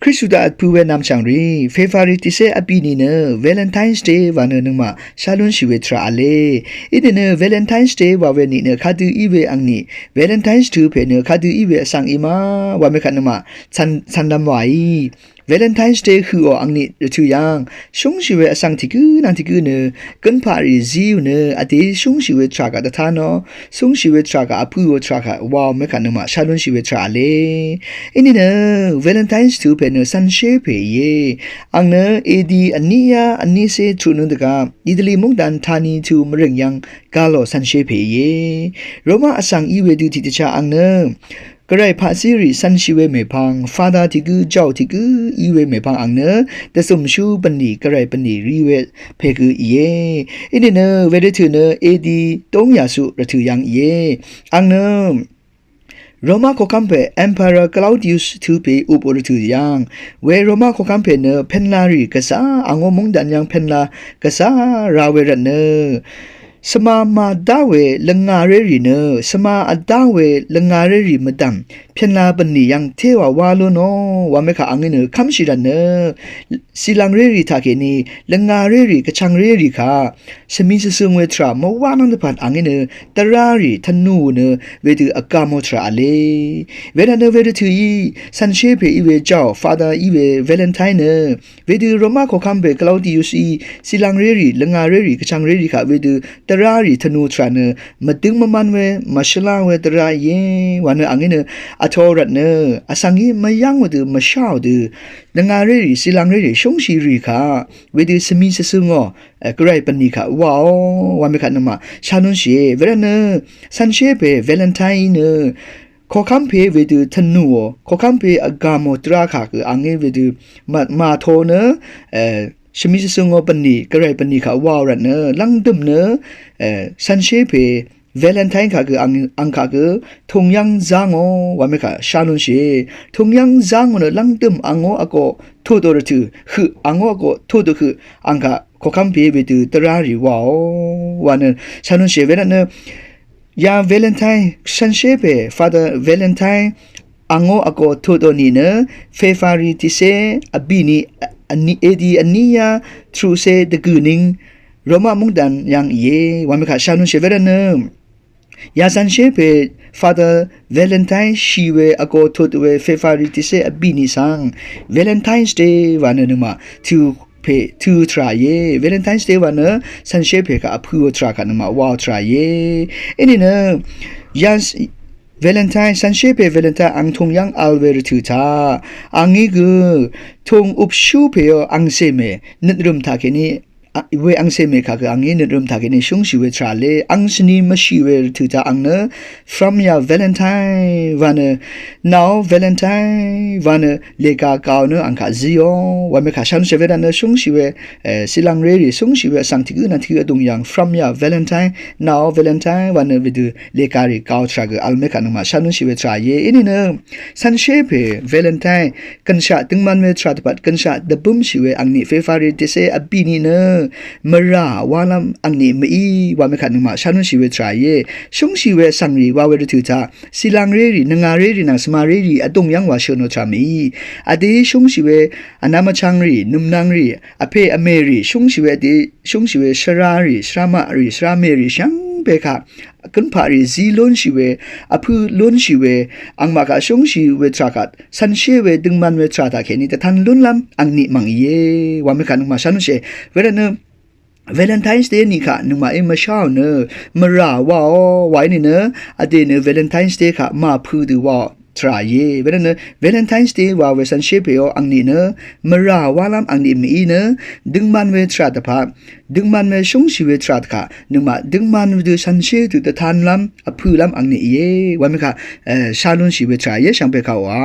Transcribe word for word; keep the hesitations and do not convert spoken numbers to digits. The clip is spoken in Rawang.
Kristu daq vtpø̄ we nvmchv̀ngrì, February tiqsé vbì nìnø Valentine's Day wa nø nøngmaq shá lúnshì we tvrà v̄le. Inìnø Valentine's Day wa we nìnø kadø í we angni, Valentine's tø̄ pè nø kadø í we vsvng í ma wa mekvt nøngmaq cv̄n, cv̄nlv̄m wàí. Valentine's Day høqò angni rvtø̀ yv̀ng shúngshì we vsvng tiq gǿ nvng tiq gǿ nø gǿnpaqrì zíò nø vdè shúngshì we tvrà kaq dvtánò, shúngshì we tvrà kaq vpø̄ò tvrà kaq waò mekvt nøngmaq shá lúnshì we tvrà v̄le. Inìnø Valentine's tø̄ pè nø cv̄nshé pè íe. Àng nø A D vní yá vnícé truq nø dvgá Italy móngdan tani tø̄ mvrìng yv̀ng gálò cv̄nshé pè íe. Roma vsvng í we dø tiqdvchá àng nø Gvray paqzírì cv̄nshì we mèpvng, Father tiq gǿ, Jao tiq gǿ í we mèpvng àng nø dvzø̀mshú bv̀nlì, Gvray bv̀nlì rí we pè gø íe. Inìnø wedø tø̀ nø A D dóng yàsuq rvtø̀ yv̀ng íe. Àng nø Roma koqkv́m pè Emperor Claudius tø̄ pè upò rvtø̀ yv̀ng. We Roma koqkv́m pè nø pènlarì gvzà, àngó móngdan yv̀ng pènla gvzà ra we rvt nø svma màdá we lvngàrérì nø, svma vdá we lvngàrérì mvdv̀m pènla bv̀nlì yv̀ng téwà wá lúnò wa mekvt àngí nø kv́mshì rvt nø, cìlv̀ngrérì taqkèní lvngàrérì gvchvngrérì kaq svmi svsøng we tvrà mvwá nvng dvpvt àngí nø dvrárì tvnù nø wedø vgá mò tvrà v̄le. Wervt nø wedø tø̀ í cv̄nshé pè í we Jao, Father í we Valentine nø wedø Roma koqkv́m pè Claudius í cìlv̀ngrérì, lvngàrérì, gvchvngrérì kaq wedø dvrárì tvnù tvrà nø mvdøng mvmvn we, mvshvlá we dvrá íe wa nø àngí nø vtō rvt nø vsvng í mvyv́ng wedø mvsháò dø lvngàrérì, cìlv̀ngrérì, shúngshìrì kaq wedø svmi svsøngò, e, Gvray bv̀nlì kaq waò wa mekvt nøngmaq shá lúnshìe. Wervt nø cv̄nshé pè Valentine í nø koqkv́m pè wedø tvnùò, koqkv́m pè vgá mò dvrá kaq gø àngí wedø màtō nø, e, svmi svsøngò bv̀nlì, Gvray bv̀nlì kaq waò rvt nø lv́ngdø̀m nø, e, cv̄nshé pè Valentine kaq gø àng, àng kaq gø tūng yv́ng zángò wa mekvt shá lúnshìe. Tūng yv́ng zángò nø lv́ngdø̀m àngó vgó tūdø rvtø̀ høq, àngó vgó tūdø høq àng kaq koqkv́m pè wedø dvrárì waò wa nø shá lúnshìe. Wervt nø ya Valentine, cv̄nshé pè Father Valentine àngó vgó tūdø nìnø February tiqsé vbì ni, vní, A D vní yá truqsé dvgø̀ ning Roma móngdan yv̀ng íe wa mekvt shá lúnshìe. Wervt nø ya cv̄nshé pè Father Valentine shì we vgó tut we February tiqsé vbì ni svng Valentine's Day wa nø nøngmaq tø̄ pè tø̄ tvrà íe. Valentine's Day wa nø cv̄nshé pè kaq vpø̄ò tvrà kaq nøngmaq waò tvrà íe. Inìnø ya Valentine, cv̄nshé pè Valentine àng tūng yv́ng vl we rvtø̀ taq àngí gø tūng upshú pèò àngcè mè nøtrø̀m taqkèní, a, we àngcè mè kaq gø àngí nøtrø̀m taqkèní shúngshì we tvrà v̄le. Àng svni mvshì we rvtø̀ taq àng nø From ya Valentine wa nø, naò Valentine wa nø lèga gaò nø àng kaq zíò wa mekvt shá lúnshìe. Wervt nø shúngshì we, e, cìlv̀ngrérì, shúngshì we vsvng tiq gǿ nvng tiq gǿ vdùng yv̀ng From ya Valentine, naò Valentine wa nø wedø lègarì gaò tvrà gø vl mekvt nøngmaq shá lúnshì we tvrà íe. Inìnø cv̄nshé pè Valentine gønshaq døngman we tvrà dvpvt gønshaq dvbǿmshì we àngní February tiqsé vbì ni nø mvrà wálv́m àngní mví wa mekvt nøngmaq shá lúnshì we tvrà íe. Shúngshì we vsvngrì wa we rvtø̀ taq cìlv̀ngrérì, nvngàrérì nvng svmarérì vdùng yv́ng wa shø̀nò tvrà mví. Vdè shúngshì we vnvm vchvngrì, nø̀mnvngrì, vpè vmèrì, shúngshì we vdè shúngshì we shvrarì, shvramaqrì, shvramèrì shvngbe kaq gǿnpaqrì zí lúnshì we, vpø̄ lúnshì we, àngmaq kaq shúngshì we tvrà kaq cv̄nshé we døngman we tvrà taqkèní dvtan lúnlv́m àngní mv̀ng íe wa mekvt nøngmaq shá lúnshìe. Wervt nø Valentine's Day ni kaq nøngmaqí mvsháò nø mvrà waò wa í nìnø vdè nø Valentine's Day kaq màpø̄ dø waò tvrà íe. Wervt nø Valentine's Day wa we cv̄nshé pèò àngní nø mvrà wálv́m àngní mví nø døngman we tvrà dvpvt, døngman we shúngshì we tvrà dvkaq nøngmaq døngman we dø cv̄nshé dø dvtanlv́m vpø̄lv́m àngní íe wa mekvt, e, shá lúnshì we tvrà íe shvngbe kaq wa.